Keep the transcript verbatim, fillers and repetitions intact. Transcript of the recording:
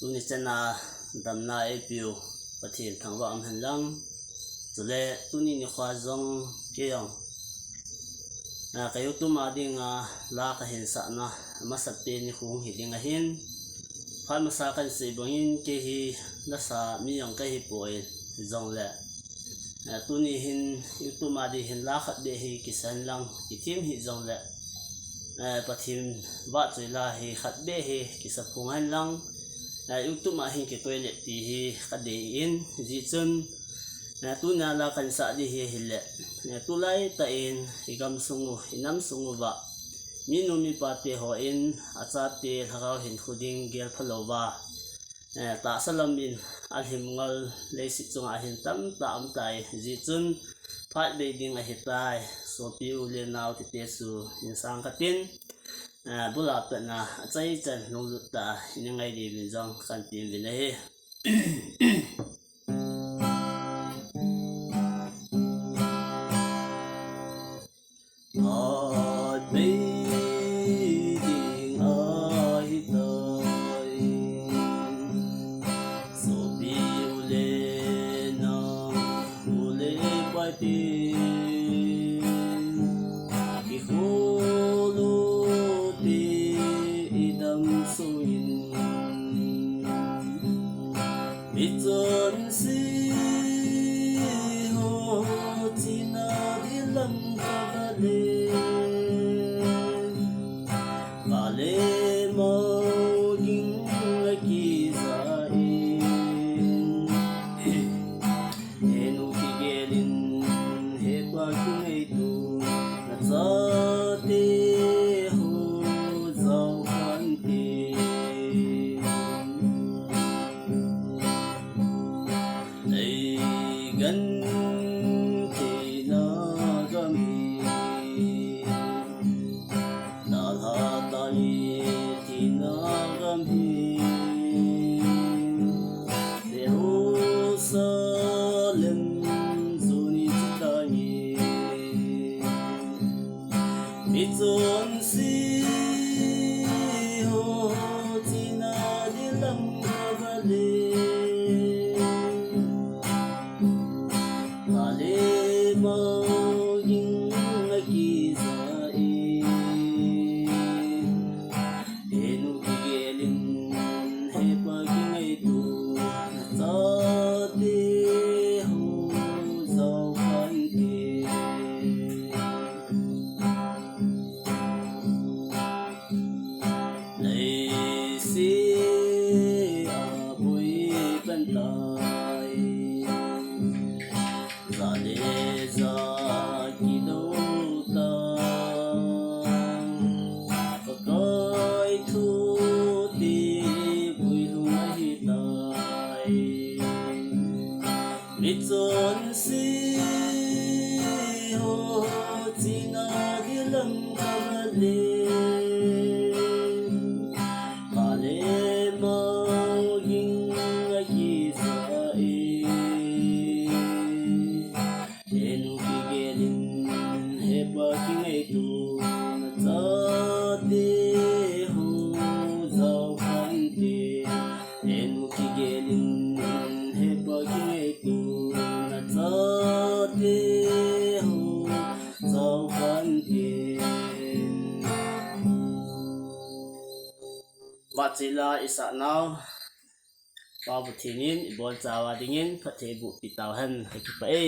Tuni chana damna eipeu Pathen thangvah um hen lang. Chule tuni nikho jong kei jong, ah, ka YouTube a dinga la kahin sahna amasapen nikho hi ding ahin. Phat masa kahin sei bangin kei hi lasa mi jong kahi poi jongle, eh, tuni hin YouTube a ding hin la khat beh hi kisa hen lang, ithem hih jongle, eh, Pathen vahchoi la hi khat beh hi kisa phung hen lang, eh, YouTube a hin kikoi le ti hi kadei in, hijeh chun, eh, tuna la kahin sah ding hi ahile, eh, tulai tah in i gamsung u, i namsung uva minu mipa te hon achate lhagao hinkho ding gel phalou va, eh, tahsa lam in alhim ngol leiset chunga hin tamtah aum tai, hijeh chun phat bei ding ahitai. Sopi u le nao tite chu insang katin, eh, bula petna achaichan lunglut tah a i ngai diuvin jong kahin temvin ahi. Phat bei ding ahitai. Sopi u le nao, u le pa te, i kholo te i damsung in, michonse ho chena ding lam kavale, kale mao ging akija in, henu kigel in, hepa kingaito nachate ho jao khan te. Ei gentheina gam hi dalha tange, thina gam hi Jerusalem juni chu tange. Michonse ho chena ding lam kavale, kale mao ging akija e. Henu kigel in, hepa kingaito nachate ho jao khan te. Leiset a boi pan tai, ja le ja kidou tai, Pakai thu te boi lhung ahitai. Michonse ho chena ding lam kavale, kale mao ging akija e. Henu kigel in, hepa kingaito nachate ho jao khan te. Henu kigel in, hepa kingaito nachate ho jao khan te. Vahchoi la i sah nau Pa Pathen in i bonchauva dingin phatthei boh peh tauhen, kakipah e.